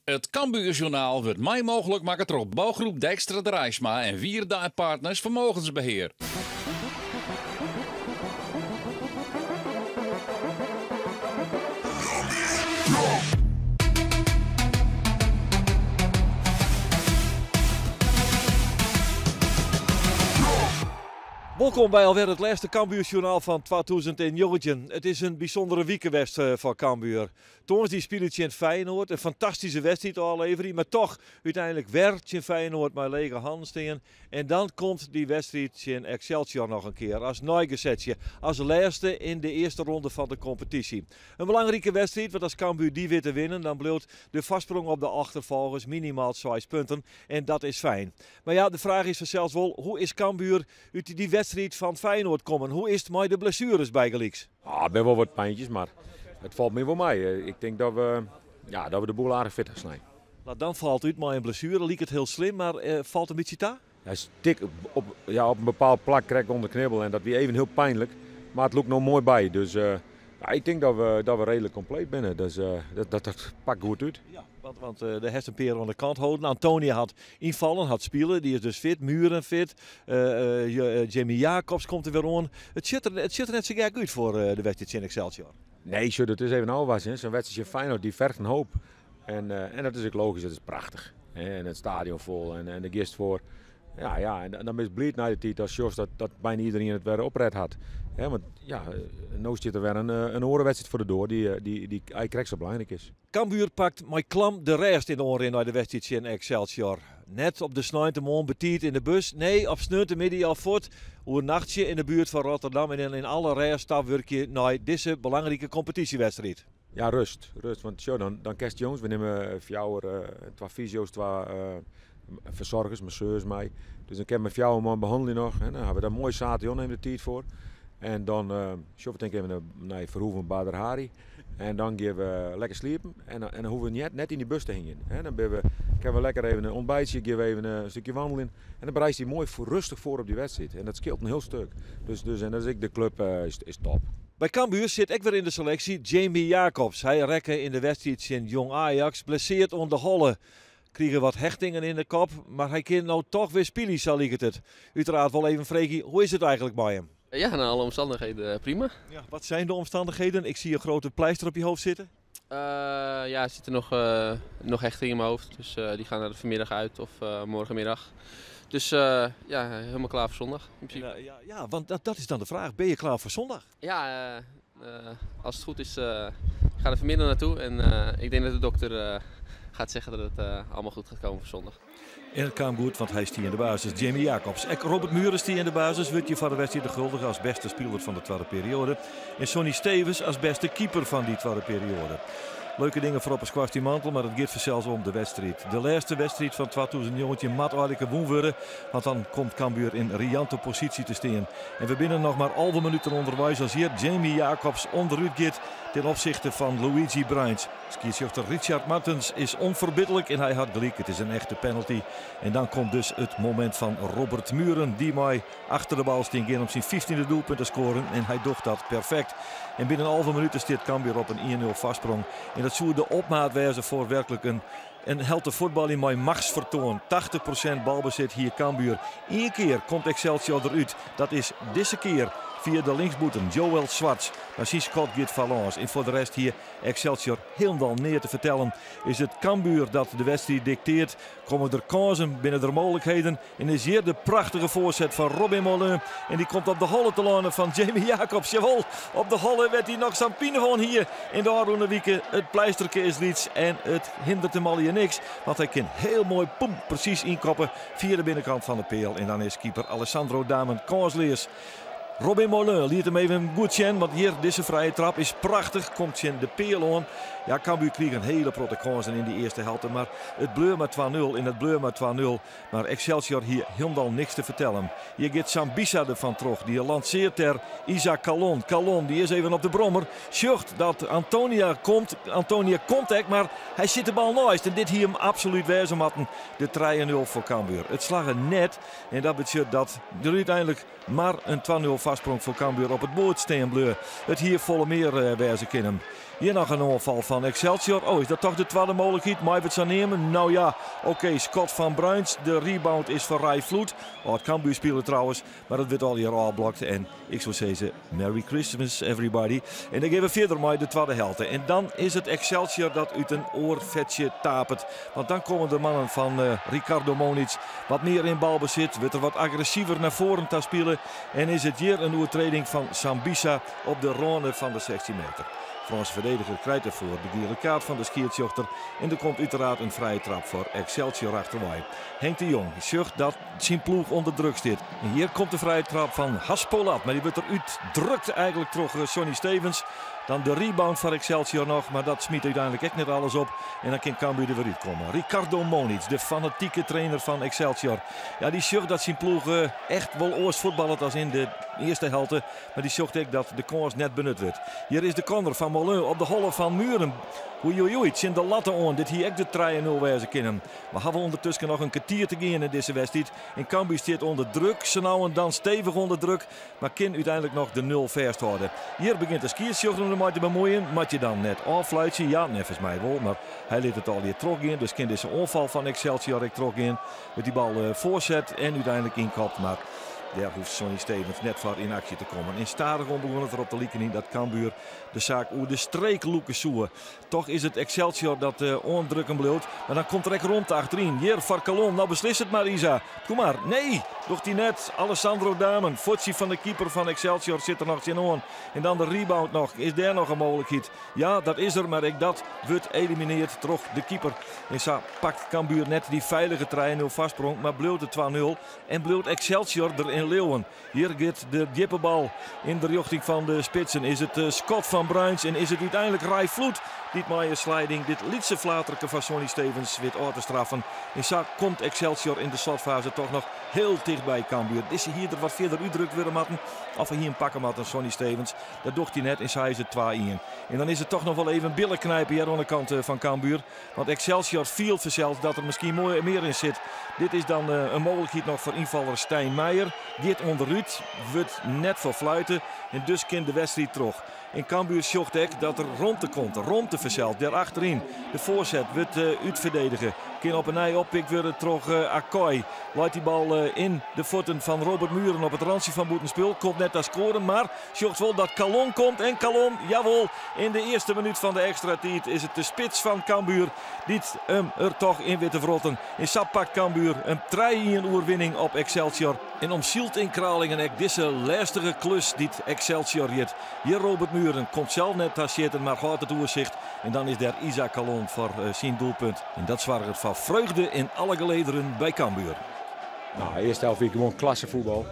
It Cambuur Sjoernaal wurdt mei mooglik makke troch Bouwgroep Dijkstra Draisma en Wierda en Partners Vermogensbeheer. Wolkom by alwer it lêste Cambuur-sjoernaal fan 2019. It is in bysûndere wike west eh, foar Cambuur. Tongersdei spile tsjin Feyenoord, in fantastyske wedstriid ôfleverje, mar toch úteinlik wer tsjin Feyenoord mei lege hannen stean. En dan komt dy wedstriid tsjin Excelsior noch in kear as neigesetsje, as lêste yn de earste ronde fan de kompetysje. In belangrike wedstriid, want as Cambuur dy wit te winnen, dan bliuwt de foarsprong op de achterfolgers minimaal 6 punten. En dat is fijn. Mar ja, de fraach is fansels wol, hoe is Cambuur út dy wedstriid fan Feyenoord kommen? Hoe is it mei de blessueres bygelyks? Ah, der binne wol wat pyntsjes, mar it falt my wol mei. Ik tink dat we, ja, dat we de boel aardich fit ha snein. Nou, dan falt út mei in blessuere, liket hiel slim, mar eh, falt in bytsje ta? Hy stik op, ja, op in bepaald plak krekt ûnder de knibbel en dat wie even hiel pynlik. Mar it lûkt no moai by. Dus uh, ja, ik tink dat we reedlik kompleet binne. Dus uh, dat pakt goed út. Ja, want uh, der hast in pear oan de kant holden. Antonia hat ynfallen, hat spile, dy is dus fit. Mühren fit. Jamie Jacobs komt der wer oan. It sjocht der net sa gek út foar de wedstriid tsjin Excelsior. Nee, sjoch, dat is even ôfwachtsjen. Sa'n wedstriid tsjin Feyenoord, dy ferget in hoop. En dat is ek logysk, dat is prachtich. En it stadion fol en de giest foar. Ja, en dan bist bliid nei de tiid as sjochst dat byna iderien it wer opret hat. Hè, want ja, no stiet der wer in oare wedstriid foar de doar dy't eigentlik krekt sa belangryk is. Cambuur pakt mei klam de rêst yn de oanrin nei de wedstriid tsjin Excelsior. Net op de sneintemoarn betiid yn de bus, nee, op sneontemiddei al fuort. Oernachtsje yn de buert fan Rotterdam en yn alle rêst tawurkje nei dizze belangrike kompetysjewedstriid. Ja, rêst. Rêst. Want sjoch, dan kinst jûns, we nimme fjouwer, twa fysio's, twa fersoargers, masseurs mei. Dus dan kinne we fjouwer man behannelje noch. Hè. Dan ha we dêr moai saterdeitejûn even de tiid foar. En dan sjoch, we tinke even nei Verhoeven Badr Hari. En dan gean we lekker sliepen. En dan hoege we net yn dy bus te hingjen. Hè. Dan binne we, kinne we lekker even in ontbijtje, gean we even in stikje wandeljen. En dan bereidst dy moai rêstich foar op dy wedstriid. En dat skeelt in hiel stik. Dus, en dat is ek de klup is top. By Cambuur sit ek wer yn de seleksje Jamie Jacobs. Hy rekke yn de wedstriid tsjin Jong Ajax, blessearre oan de holle. Krige wat hechtingen yn de kop, mar hy kin no dochs wer spylje, sa liket it. Uteraard wol even freegje, hoe is it eigentlik mei him? Ja, in alle omstannichheden prima. Ja, wat zijn de omstandigheden? Ik zie een grote pleister op je hoofd zitten. Ja, er zitten nog hechtingen in mijn hoofd. Dus die gaan er vanmiddag uit of morgenmiddag. Dus ja, helemaal klaar voor zondag. In principe. Ja, want dat is dan de vraag. Ben je klaar voor zondag? Ja, als het goed is, ik ga er vanmiddag naartoe. En ik denk dat de dokter gaat zeggen dat het allemaal goed gaat komen voor zondag. En it kaam goed, want hy stie yn de basis. Jamie Jacobs. Ek Robert Mühren stie yn de basis. Wurdt hjir foar de wedstriid huldige as bêste spiler fan de twadde perioade. En Sonny Stevens as bêste keeper fan dy twadde perioade. Leuke dingen foar op 'e skoarstienmantel, mar it giet fansels om de wedstriid. De lêste wedstriid fan 2019 moat eigentlik wûn wurde, want dan komt Cambuur yn riante posysje te stean. En we binne noch mar 11 minuten ûnderweis as hjir Jamie Jacobs ûnderút giet ten opsichte fan Luigi Bruins. Skiedsrjochter Richard Martens is ûnferbidlik en hy hat gelyk. It is in echte penalty. En dan komt dus it momint fan Robert Mühren, dy't mei achter de bal stean giet om syn 15e doelpunt te skoaren. En hy docht dat perfekt. En binnen 11 minuten stiet Cambuur op in 1-0 foarsprong. En dat soe de opmaat wêze foar werklik in helte fuotbal mei machtsfertoan. 80% balbesit hjir Cambuur. Ien kear komt Excelsior derút. Dat is dizze kear fia de linksbûten Joël Zwarts. Mar syn skot giet foarlâns. En foar de rest hie Excelsior hielendal neat te fertellen. Is it Cambuur dat de wedstriid diktearret? Komme der kânsen, binne der mooglikheden? En is hjir de prachtige foarset fan Robin Maulun. En dy komt op de holle te lânen fan Jamie Jacobs. Jawol, op de holle wêr't hy noch sa'n pine fan hie. Yn de ôfrûne wike, it pleisterke is lyts en it hinderet him allegear niks. Want hy kin hiel moai, poem, presys ynkoppe fia de binnenkant fan de peal. En dan is keeper Alessandro Damen kânsleas. Robin Maulun liet him even goed sjen, want hjir dizze frije trap is prachtich. Komt tsjin de peal oan. Ja, Cambuur krige in hiele protte kânsen yn dy earste helte, mar it bleau mar 2-0 en it bleau mar 2-0. Mar Excelsior hie hielendal niks te fertellen. Hjir giet Sambissa derfan troch. Dy lansearret dêr Isaac Kallon. Kallon dy is even op de brommer. Sjocht dat Antonia komt. Antonia komt ek, mar hy sjit de bal neist. En dit hie him absolút wêze moatten. De 3-0 foar Cambuur. It slagge net. En dat betsjut dat der úteinlik mar in 2-0 foarsprong foar Cambuur op it boerd stean bleau. It hie folle mear wêze kinnen. Hjir noch in oanfal fan Excelsior. Oh, is dat toch de twadde mooglikheid? Mei we it sa neamen? Nou ja, oké, skot fan Bruins. De rebound is foar Rai Vloet. Âld Cambuur spiler trouwens, mar dat wurdt allegear ôfblokt. En ik soe sizze, Merry Christmas everybody. En dan gean we fierder mei de twadde helte. En dan is it Excelsior dat út in oar fetsje tapet. Want dan komme de mannen fan Ricardo Moniz wat mear yn balbesit, wurdt der wat agressiver nei foaren ta spile en is it hjir in oertreding fan Sambissa op de râne fan de 16 meter. Frânse ferdediger krijt derfoar de giele kaart fan de skiedsrjochter en der komt uteraard in frije trap foar Excelsior achterwei. Henk de Jong sjocht dat syn ploech ûnder druk stiet. En hjir komt de frije trap fan Haspolat, mar dy wurdt der útdrukt eigenlik troch Sonny Stevens. Dan de rebound foar Excelsior noch, mar dat smyt úteinlik ek net alles op. En dan kin Cambuur der wer útkomme. Ricardo Moniz, de fanatike trainer fan Excelsior, ja, dy sjocht dat syn ploech echt wol oars fuotballet as yn de earste helte. Mar dy sjocht ek dat de kâns net benut wurdt. Hjir is de corner fan Mollin op de holle fan Mühren. Oei oei oei, tsjin de latte oan. Dit hie ek de trije-nul wêze kinnen. We hawwe ûndertusken noch in kertier te gean yn dizze wedstriid. En Cambuur stiet ûnder druk, sa no en dan stevich ûnder druk, mar kin úteinlik noch de nul fêsthâlde. Hjir begjint de skiedsrjochter him dermei te bemuoien. Moat je dan net ôffluitsje? Ja, neffens my wol, mar hy lit it allegear trochgean. Dus kin dizze oanfal fan Excelsior ek trochgean. Wurdt dy bal foarset en úteinlik ynkopt, mar dêr hoecht Sonny Stevens net foar yn aksje te kommen. En stadichoan begûn it derop te liken yn dat Cambuur de saak oer de streek lûke soe. Toch is it Excelsior dat oandrukken bliuwt, mar dan komt der ek romte achteryn. Hjir foar Kallon, no beslis it mar Isa. Kom mar, nee, docht hy net. Alessandro Damen, fuotsje fan de keeper fan Excelsior sit der noch tsjinoan. En dan de rebound noch, is dêr noch in mooglikheid? Ja, dat is der, mar ek dat wurdt elimineard troch de keeper. En sa pakt Cambuur net dy feilige trije-nul foarsprong, mar bliuwt it twa-nul en bliuwt Excelsior der yn leauwen. Hjir giet de djippe bal yn de rjochting fan de spitsen. Is it skot fan Bruins en is it úteinlik Rai Vloet dy't mei in sliding dit lytse flaterke fan Sonny Stevens wit ôf te straffen. En sa komt Excelsior yn de slotfaze toch noch hiel ticht by Cambuur. Dizze hie der wat fierder útdrukt wurde moatten of hy hie him pakke moatten, Sonny Stevens. Dat docht hy net en sa is it twa-ien. En dan is it toch noch wol even billen knipen hjir oan de kant fan Cambuur. Want Excelsior fielt fansels dat der miskien mear yn sit. Dit is dan in mooglikheid noch foar ynfaller Stijn Meijer. Giet ûnderút, wurdt net ferfluite en dus kin de wedstriid troch. En Cambuur sjocht ek dat der romte komt. Romte fansels dêr achteryn. De foarset wurdt útferdedige. Kin op 'e nij oppikt wurde troch Akoy. Leit dy bal yn de fuotten fan Robert Mühren op it rantsje fan bûtenspul. Komt net ta skoaren, mar sjocht wol dat Kallon komt. En Kallon, jawol, yn de earste minút fan de ekstra tiid is it de spits fan Cambuur dy't him er toch yn wit te wrotten. En sa pakt Cambuur in trije-ien oerwinning op Excelsior. En omsylt yn Kralingen ek dizze lêstige klus dy't Excelsior hjit. Hjir Robert Mühren komt sels net ta sjitten, mar hâldt it oersicht. En dan is dêr Isa Kallon foar syn doelpunt. En dat soarget foar freugde yn alle gelederen by Cambuur. Nou, de earste helte wie gewoan klasse fuotbal.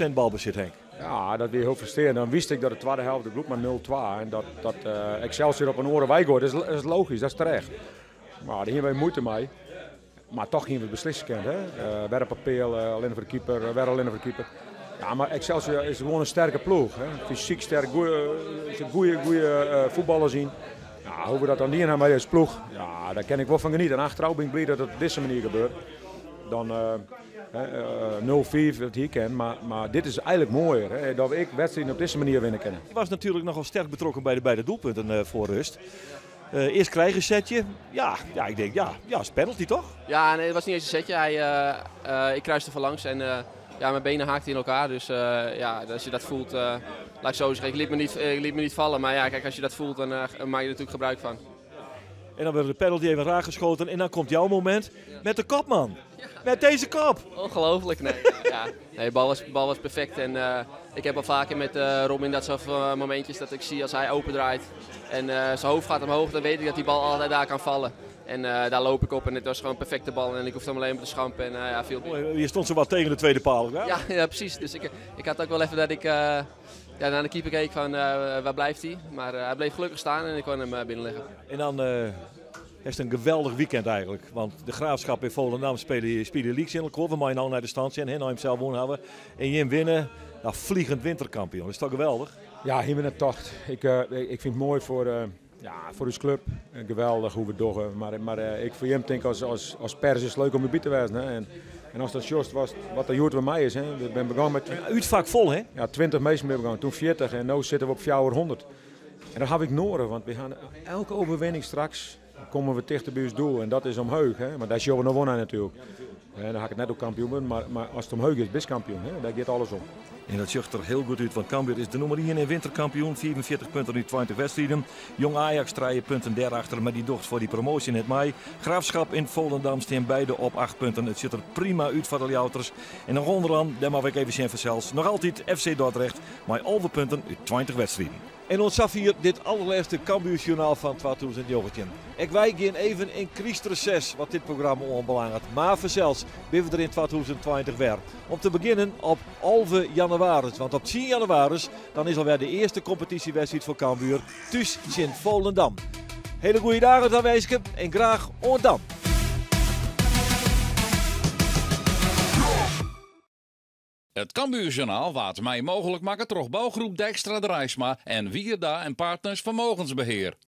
80% balbesit, Henk. Ja, dat wie hiel frustrearjend. Dan wist ik dat de twadde helte, it bliuwt mar 0-2. En dat Excelsior op in oare wei goait, dat is logysk, dat is terecht. Mar dêr hiene wy muoite mei. Mar toch hiene we beslisse kind. Hè? Wer op 'e peal, allinne foar de keeper, wer allinne foar de keeper. Ja, mar Excelsior is gewoan in sterke ploech. Hè? Fysyk sterk, goeie, goeie fuotballers yn. Ja, hoe we dat dan dien ha mei dizze ploech, ja, dêr kin ik wol fan genieten. En achterôf bin ik bliid dat it op dizze manier gebeurt. Dan 0-5, dat hie kin, mar dit is eigenlik moaier. Hè? Dat we ek wedstriden op dizze manier winne kinne. Je was natuerlik nochal sterk betrokken by de beide doelpunten foar rust. Earst krije in setje. Ja, ja, ik tink, ja, ja, is penalty toch? Ja, nee, het was niet eens een setje. Ik kruiste van langs en ja, mijn benen haakten in elkaar. Dus ja, als je dat voelt, laat ik zo zeggen, ik liet me niet vallen. Maar ja, kijk, als je dat voelt, dan maak je er natuurlijk gebruik van. En dan wordt de penalty even raak geschoten en dan komt jouw moment met de kopman. Met deze kop. Ongelooflijk, nee. Ja. Nee, de bal was perfect en ik heb al vaker met Robin dat soort momentjes dat ik zie als hij opendraait en zijn hoofd gaat omhoog, dan weet ik dat die bal altijd daar kan vallen. En daar loop ik op en het was gewoon een perfecte bal en ik hoefde hem alleen maar te schampen en ja, viel binnen. Je stond zo wat tegen de tweede paal, hè? Ja, ja, precies. Dus ik had ook wel even dat ik ja, naar de keeper keek van waar blijft hij? Maar hij bleef gelukkig staan en ik kon hem binnenleggen. En dan is het een geweldig weekend eigenlijk. Want de Graafschap in Volendam spelen leagues in elkaar. We mogen nou naar de stand zijn, hè, nou hem zelf woon hebben. En Jim winnen, nou, vliegend winterkampioen. Dat is toch geweldig? Ja, hier met een tocht. Ik vind het mooi voor ons club. Geweldig hoe we het doen. Maar ik voor Jim denk als pers is het leuk om erbij te wezen. Hè. En als dat juist was wat er bij mij is. Hè. We zijn begonnen met Ja, uitvak vol, hè? Ja, 20 mensen begonnen. Toen 40 en nu zitten we op 400. En dat ha ik noadich, want we ha elke overwinning straks komme we tichter by ús doel en dat is omheech. Hè? Want dêr sjogge we noch wol nei natuerlik. En dan ha ik it net oer kampioen, mar as it omheech is, bist kampioen. Hè? Dêr giet alles om. En dat sjocht der hiel goed út, want Cambuur is de nûmer 1 en winterkampioen. 45 punten út 20 wedstriden. Jong Ajax 3 punten dêrachter, mar dy docht foar dy promoasje net mei. Graafschap en Volendam stean beide op 8 punten. It sjocht der prima út foar de Ljouwerters. En noch ûnderoan, dêr moat ik even sjen fansels, noch altyd FC Dordrecht mei 11 punten út 20 wedstriden. En oant safier dit allerlêste Cambuursjoernaal fan 2019. Ek wy gean even yn krystreses wat dit programma oanbelanget. Mar fansels binne we der yn 2020 wer. Om te begjinnen op 11 jannewaris. Want op 10 jannewaris dan is alwer de earste kompetysjewedstriid foar Cambuur thús tsjin Volendam. Hiele goede dagen tawinske en graach oant dan. It Cambuurjournaal waard mei mooglik makke troch bougroep Dijkstra Draisma en Wierda en Partners Vermogensbeheer.